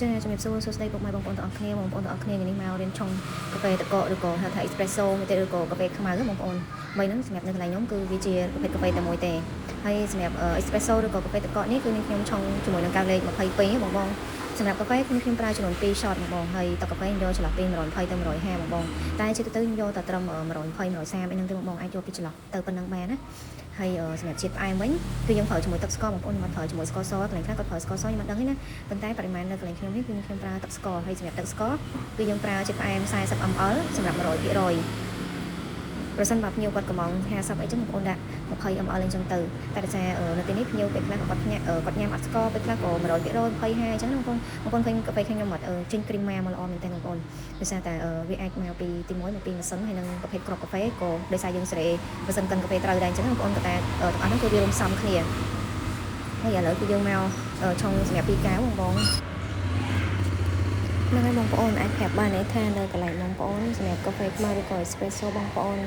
ចាជំរាបសួរសួស្តីពុកម៉ែបងប្អូនទាំងអស់គ្នាបងប្អូនទាំងអស់គ្នាថ្ងៃនេះមករៀនឆុងកាហ្វេទឹកកកឬក៏ហៅថា espresso មួយទៀតឬក៏កាហ្វេខ្មៅបងប្អូនបីហ្នឹងសម្រាប់នៅកន្លែងខ្ញុំគឺវាជាប្រភេទកាហ្វេតែមួយទេហើយសម្រាប់ espresso ឬក៏កាហ្វេទឹកកកនេះគឺនាងខ្ញុំឆុងជាមួយនឹងកែវលេខ22បងបងសម្រាប់កាហ្វេគឺខ្ញុំប្រើចំនួន2 shot បងបងហើយទឹកកាហ្វេខ្ញុំយកចន្លោះពី120ទៅ150បងបងតែជាទូទៅខ្ញុំយកតែត្រឹម120 130អីហ្នឹងទេបងបងអាចយកពីចន្លោះទៅប៉ុណ្ណឹងបានណាហើយសម្រាប់ជាតិផ្អែមវិញគឺយើងប្រើជាមួយទឹកស្ករបងប្អូនខ្ញុំអត់ប្រើជាមួយស្ករសកន្លែងខ្លះគាត់ប្រើស្ករសខ្ញុំអត់ដឹងទេណាប៉ុន្តែបរិមាណនៅកន្លែងខ្ញុំនេះគឺខ្ញុំប្រើទឹកស្ករហើយសម្រាប់ទឹកស្ករគឺយើងប្រើជាតិផ្អែម40 ml សម្រាប់100%ប្រសិនបើភ្ញៀវគាត់កំង50អីចឹងបងប្អូនដាក់20 ml អីចឹងទៅតែដោយសារនៅទីនេះភ្ញៀវពេលខ្លះក៏គាត់ញ៉ាំគាត់ញ៉ាំអត់ស្ករពេលខ្លះក៏100% 25អញ្ចឹងបងប្អូនបងប្អូនឃើញកាហ្វេខាងខ្ញុំអត់ចេញគ្រីមមកល្អមែនតើបងប្អូនដោយសារតែវាអាចមកពីទី1មកពីម៉ាស៊ីនហើយនិងប្រភេទគ្រាប់កាហ្វេក៏ដោយសារយើងសេរីម៉ាស៊ីនកិនកាហ្វេត្រូវដែរអញ្ចឹងបងប្អូនក៏តែទាំងអស់ហ្នឹងគឺវារួមផ្សំគ្នាហើយឥឡូវគឺយើងមកឆុងសម្រាប់ពីរកែវបងបងហ្នឹងហើយបងប្អូនអាចប្រាប់បានថានៅកន្លែងបងប្អូនសម្រាប់កាហ្វេខ្មៅឬក៏ espresso បងប្អូន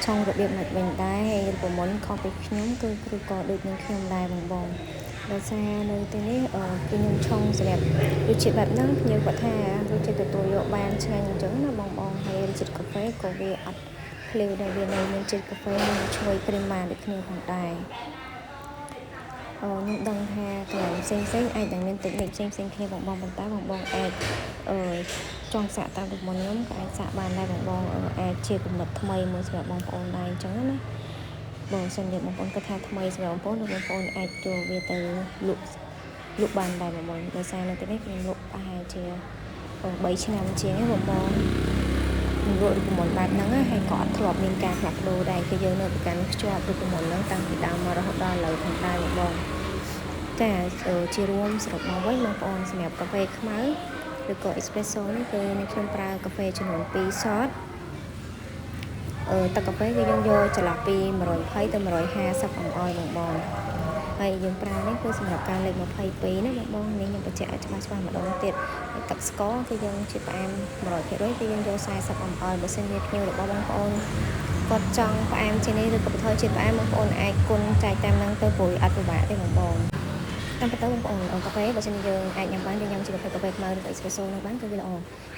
ឆុងរបៀបម៉េចវិញដែរហើយរូបមន្តខុសពីខ្ញុំគឺឬក៏ដូចនឹងខ្ញុំដែរបងបងដោយសារនៅទីនេះគឺខ្ញុំឆុងសម្រាប់រសជាតិបែបហ្នឹងភ្ញៀវគាត់ថារសជាតិទទួលយកបានឆ្ងាញ់អញ្ចឹងណាបងបងហើយរសជាតិកាហ្វេក៏វាអត់ភ្លាវដែរវានៅមានជាតិកាហ្វេនិងឈ្ងុយគ្រីមបានដូចគ្នាផងដែរខ្ញុំដឹងថាកន្លែងផ្សេងផ្សេងអាចនឹងមានតិចនិចផ្សេងផ្សេងគ្នាបងបងប៉ុន្តែបងបងអាចអឺចង់សាកតាមរូបមន្តខ្ញុំក៏អាចសាកបានដែរបងបងអាចជាគំនិតថ្មីមួយសម្រាប់បងប្អូនដែរអញ្ចឹងណាបើសិនជាបងប្អូនគិតថាថ្មីសម្រាប់បងប្អូនបងប្អូនអាចចូលវាទៅលក់លក់បានដែរបងបងដោយសារនៅទីនេះខ្ញុំលក់ប្រហែលជា3ឆ្នាំជាងបងបងខ្ញុំលក់រូបមន្តបែបហ្នឹងហើយក៏អត់ធ្លាប់មានការផ្លាស់ប្ដូរដែរគឺយើងនៅប្រកាន់ខ្ជាប់រូបមន្តហ្នឹងតាំងពីដើមមករហូតដល់ឥឡូវផងដែរបងបងចាជារួមសរុបមកវិញបងប្អូនសម្រាប់កាហ្វេខ្មៅឬក៏ espresso នេះគឺនេះខ្ញុំប្រើកាហ្វេចំនួន2 shot ទឹកកាហ្វេគឺយើងយកចន្លោះពី120ទៅ150 ml បងបងហើយយើងប្រើនេះគឺសម្រាប់ការលេខ22ណាបងបងនេះខ្ញុំបញ្ជាក់ឲ្យច្បាស់ច្បាស់ម្ដងទៀតទឹកស្ករគឺយើងជាតិផ្អែម100%គឺយើងយក40 ml បើសិនជាភ្ញៀវរបស់បងប្អូនគាត់ចង់ផ្អែមជាងនេះឬក៏បន្ថយជាតិផ្អែមបងប្អូនអាចគុណចែកតាមហ្នឹងទៅព្រោះអត់ពិបាកទេបងបងតាមពិតទៅបងប្អូនកាហ្វេបើសិនជាយើងអាចញ៉ាំបានយើងញ៉ាំជាប្រភេទកាហ្វេខ្មៅឬក៏ espresso នោះបានគឺវាល្អ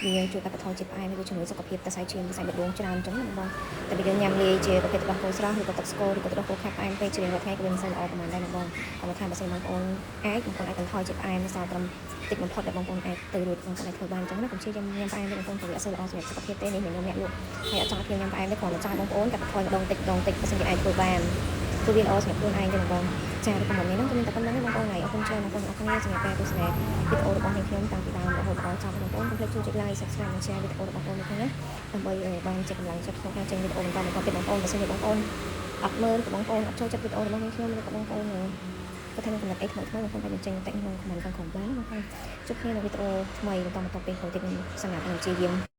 វាជួយកាត់បន្ថយជាតិផ្អែមហើយវាជំនួយសុខភាពសរសៃឈាមសរសៃបេះដូងច្រើនអញ្ចឹងណាបងបងតែបើយើងញ៉ាំលាយជាប្រភេទទឹកដោះគោស្រស់ឬក៏ទឹកស្ករឬក៏ទឹកដោះគោខាប់ផ្អែមពេកជារៀងរាល់ថ្ងៃក៏វាមិនសូវល្អប្រហែលដែរបងបងគាត់ថាបើសិនបងប្អូនអាចបងប្អូនអាចបន្ថយជាតិផ្អែមសល់ត្រឹមតិចបំផុតដែលបងប្អូនអាចទៅរួចបងប្អូនអាចធ្វើបានអញ្ចឹងណាកុំព្យាយាមញ៉ាំផ្អែមទេបងប្អូនព្រោះវាអត់សូវល្អសម្រាប់សុខភាពទេនេះមិនខ្ញុំអ្នកលក់ហើយអត់ចង់ឲ្យខ្ញុំញ៉ាំផ្អែមទេគ្រាន់តែចង់ឲ្យបងប្អូនកាត់បន្ថយម្ដងតិចម្ដងតិចបើសិនជាអាចធ្វើបានគឺវាល្អសម្រាប់ខ្លួនឯងទេបងប្អូនចារូបមន្តនេះហ្នឹងគឺមានតែប៉ុណ្្នឹងទេបងប្អូនហើយអរគុណច្រើនបងប្អូនអរគុណសម្រាប់ការទស្សនាវីដេអូរបស់នាងខ្ញុំតាំងពីដើមរហូតដល់ចប់បងប្អូនកុំភ្លេចជួយចុច like Subscribe និង Share វីដេអូរបស់បងប្អូននេះផងណាដើម្បីបានជាកម្លាំងចិត្តក្នុងការចេញវីដេអូបន្តបន្តទៀតបងប្អូនបើសិនជាបងប្អូនអត់មើលក៏បងប្អូនអត់ចូលចិត្តវីដេអូរបស់នាងខ្ញុំឬក៏បងប្អូនគាត់ថាមានកំណត់អីថ្មីថ្មីបងប្អូនអាចបញ្ចេញតិចក្នុង comment ខាងក្រោមបានណាបងប្អូនជួបគ្នានៅវីដេអូថ្មីបន្តបន្តពេលក្រោយទៀតខ្ញុំសម្រាប់នឹងព្យាយាម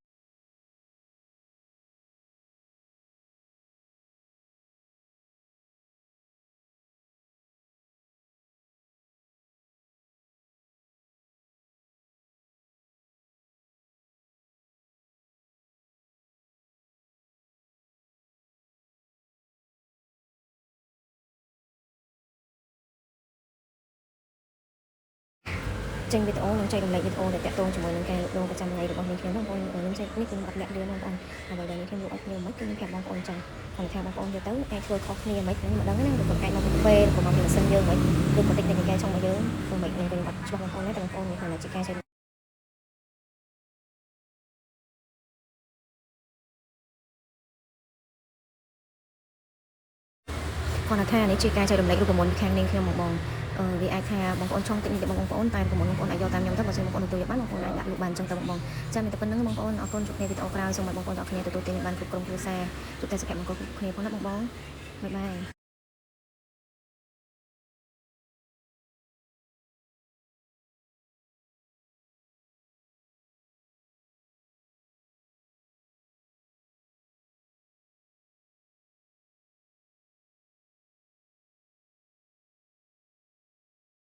ចេញវីដេអូនិងចែករំលែកវីដេអូដែលតាក់ទងជាមួយនឹងការលក់ដូរប្រចាំថ្ងៃរបស់នាងខ្ញុំបងប្អូនខ្ញុំចែកនេះគឺខ្ញុំអត់លាក់លៀនបងប្អូនអ្វីដែលនាងខ្ញុំលក់ឲ្យភ្ញៀវមិនគឺខ្ញុំប្រាប់បងប្អូនចឹងគាត់ថាបងប្អូនយកទៅអាចធ្វើខុសគ្នាមិនខ្ញុំមិនដឹងណាឬក៏អាចមកពីកាហ្វេឬក៏មកពីម៉ាស៊ីនយើងមិនឬក៏តិចតិចនៃការចង់មកយើងធ្វើមិនខ្ញុំក៏ខ្ញុំអត់ច្បាស់បងប្អូនដែរតែបងប្អូននេះគ្រាន់តែជាការចែកគាត់ថានេះជាការចែករំលែករូបមន្តពីខាងនាងខ្ញុំមកបងវាអាចថាបងប្អូនឆុងតិចនិចរបស់បងប្អូនតែរូបមន្តបងប្អូនអាចយកតាមខ្ញុំទៅបើសិនបងប្អូនទទួលយកបានបងប្អូនអាចដាក់លក់បានអញ្ចឹងទៅបងបងចាំមានតែប៉ុណ្្នឹងបងប្អូនអរគុណជួបគ្នាវីដេអូក្រោយសូមឲ្យបងប្អូនទាំងអស់គ្នាទទួលទានបានគ្រប់ក្រុមគ្រួសារជួបតែសុភមង្គលគ្រប់គ្នាផងណាបងបង bye bye.